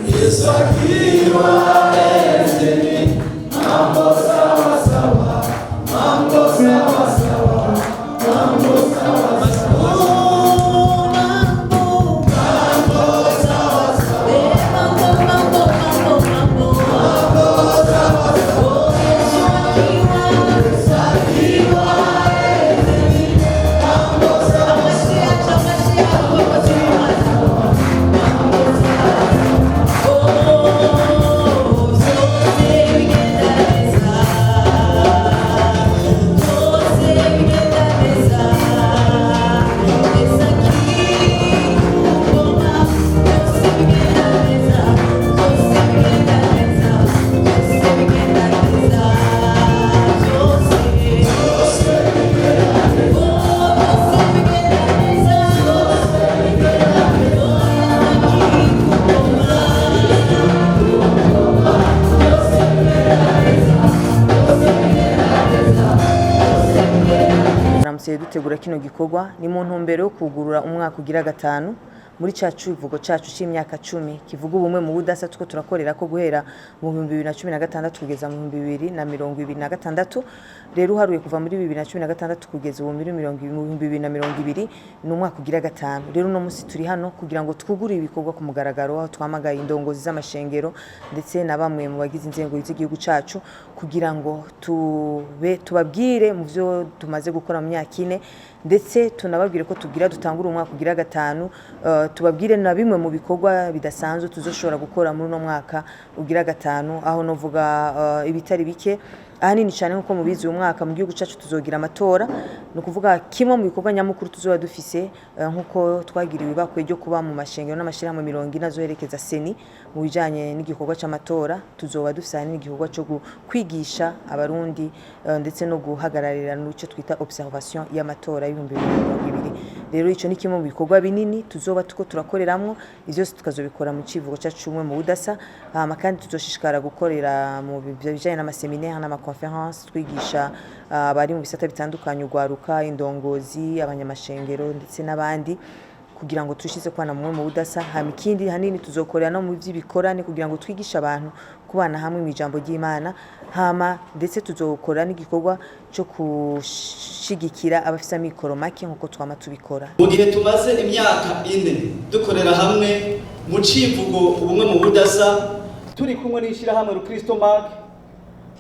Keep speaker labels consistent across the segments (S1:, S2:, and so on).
S1: Yesu akiwa Edeni, mambo sawa sawa, mambo sawa sawa, mambo sawa sawa.
S2: Oh, mambo,
S1: Mambo sawa sawa,
S2: eh, mambo, mambo, mambo, mambo.
S1: Mambo sawa sawa.
S2: Oh, Yesu akiwa,
S1: Akiwa Edeni, mambo sawa.
S2: Amashyi amashyi abakozi b'Imana. Mambo sawa. Oh, byose bigenda neza. Byose bigenda neza. Yesu akikugoma, byose bigenda neza. Byose bigenda neza. Byose bigenda neza. Byose. Oh, byose bigenda neza. Oh, Yesu akikugoma. Byose bigenda neza. Byose bigenda neza. Byose bigenda neza.
S3: Turamutse dutegura kino gikorwa ni mu ntumbero yo kugurura umwaka ugira gatanu muri ca civugo cacu c'imyaka 10 kivuga ubumwe mu budasa, tuko turakorera ko guhera mu 2016 kugeza mu 2026. Rero uharuye kuva muri 2016 kugeza ubu muri mirongo mu 2020, ni umwaka ugira gatanu. Rero uno musi turi hano kugira ngo twugure ibikorwa ku mugaragaro, aho twamagaye indongozi z'amashengero ndetse na bamwe mu bagize inzego z'igihugu cacu kugira ngo tube tubabwire mu byo tumaze gukora mu myaka 4, ndetse tunababwire ko tugira dutangure umwaka ugira gatanu, tubabwire na bimwe mu bikorwa bidasanzwe tuzoshobora gukora muri uno mwaka ugira gatanu, aho novuga ibitari bike. Ahanini cyane, nk'uko mubizi, uyu mwaka mu gihugu cyacu tuzogira amatora. Ni ukuvuga kimwe mu bikorwa nyamukuru tuzoba dufise, nk'uko twagiriwe ibakwe ryo kuba mu mashengero n'amashyirahamwe 40 azoherekeza CENI mu bijanye n'igikorwa c'amatora, tuzoba dufise ahanini igikorwa cyo kwigisha Abarundi, ndetse no guhagararira n'icyo twita observation y'amatora y'2020. Rero ico ni kimwe mu bikorwa binini tuzoba tuko turakoreramwo. Ivyo byose tukazobikora mu civugo cacu c'ubumwe mu budasa. Hama kandi tuzoshishikara gukorera mu bijanye n'ama séminaires n'ama conférences, twigisha abari mu bisata bitandukanye, urwaruka, indongozi, abanyamashengero ndetse n'abandi, kugira ngo turushize kubana mumwe mu budasa. Hama ikindi hanini tuzokorera no mu vy'ibikorane kugira ngo twigishe abantu kubana hamwe mu ijambo ry'Imana. Hama ndetse tuzokora n'igikorwa cyo gushigikira abafise amikoro make nk'uko twama tubikora.
S4: Mu gihe tumaze imyaka 4 dukorera hamwe mu civugo ubumwe mu budasa, turi kumwe n'ishyirahamwe Rukristo Mark,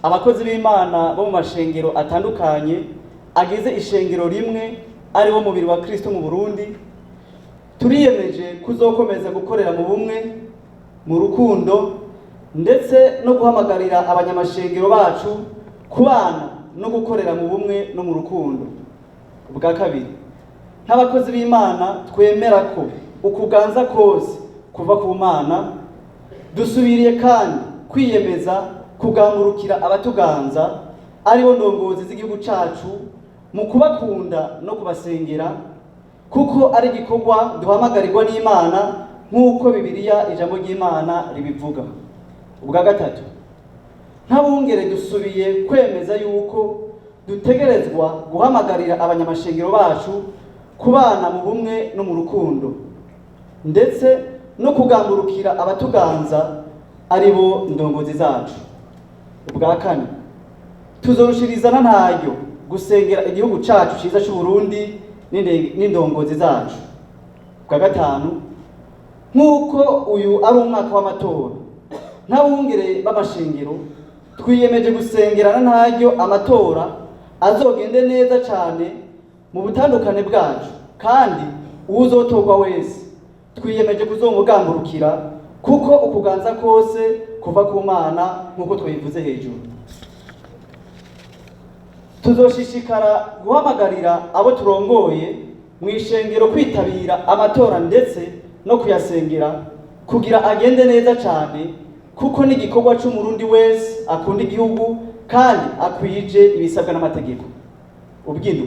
S4: abakozi b'Imana bo mu mashengero atandukanye agize ishengero rimwe ari wo mubiri wa Kristo mu Burundi, turiyemeje kuzokomeza gukorera mu bumwe, mu rukundo, ndetse no guhamagarira abanyamashengero bacu kubana no gukorera mu bumwe no mu rukundo. Ubwa kabiri, nk'abakozi b'Imana twemera ko ukuganza kose kuva ku Mana, dusubiriye kandi kwiyemeza kugangurukira abatuganza, aribo ndongozi z'igihugu cacu, mu kubakunda no kubasengera, kuko ari igikorwa duhamagarirwa n'Imana nk'uko Bibiliya, ijambo ry'Imana, ribivuga. Ubwa gatatu, nk'abungere dusubiye kwemeza yuko dutegerezwa guhamagarira abanyamashengero bacu kubana mu bumwe no mu rukundo, ndetse no kugangurukira abatuganza, ari bo ndongozi zacu. Ubwa kane, tuzorushiriza na ntaryo gusengera igihugu cacu ciza c'u Burundi n'indongozi zacu. Ubwa gatanu, nk'uko uyu ari umwaka w'amatora, nk'abungere b'amashengero twiyemeje gusengerana ntaryo amatora azogende neza cane mu butandukane bwacu, kandi uwuzotorwa wese twiyemeje kuzomugangurukira, kuko ukuganza kose kuva ku Mana nk'uko twabivuze hejuru. Tuzoshishikara guhamagarira abo turongoye mu ishengero kwitabira amatora ndetse no kuyasengera kugira agende neza cyane, kuko n'igikorwa c'Umurundi wese akunda igihugu kandi akwije ibisabwa n'amategeko. Ubwino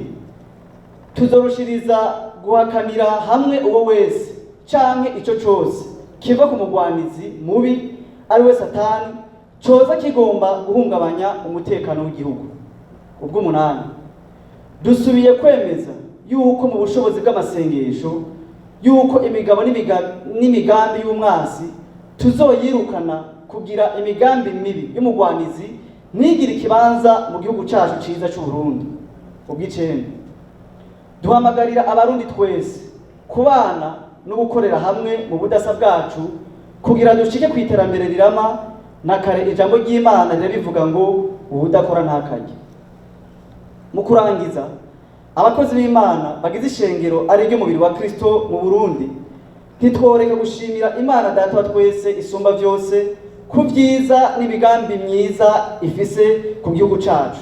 S4: tuzorushiriza guhakanira hamwe uwo wese canke ico cose kiva ku mugwanizi mubi, ari we Satani, coza kigomba guhungabanya umutekano w'igihugu. Ubw'umunani, dusubiye kwemeza yuko mu bushobozi bw'amasengesho yuko imigabo n'imigambi y'umwasi. Tuzoyirukana kugira imigambi mibi y'umugwanizi ntigire ikibanza mu gihugu cacu ciza c'u Burundi. Ubw'icenda, duhamagarira Abarundi twese kubana no gukorera hamwe mu budasa bwacu kugira dushike ku iterambere rirama. Na kare ijambo ry'Imana rirabivuga ngo uwudakora ntakarye. Mu kurangiza, abakozi b'Imana bagize ishengero ari ryo mubiri wa Kristo mu Burundi, ntitworeka gushimira Imana Data wa twese isumba byose ku byiza n'imigambi myiza ifise ku gihugu cacu.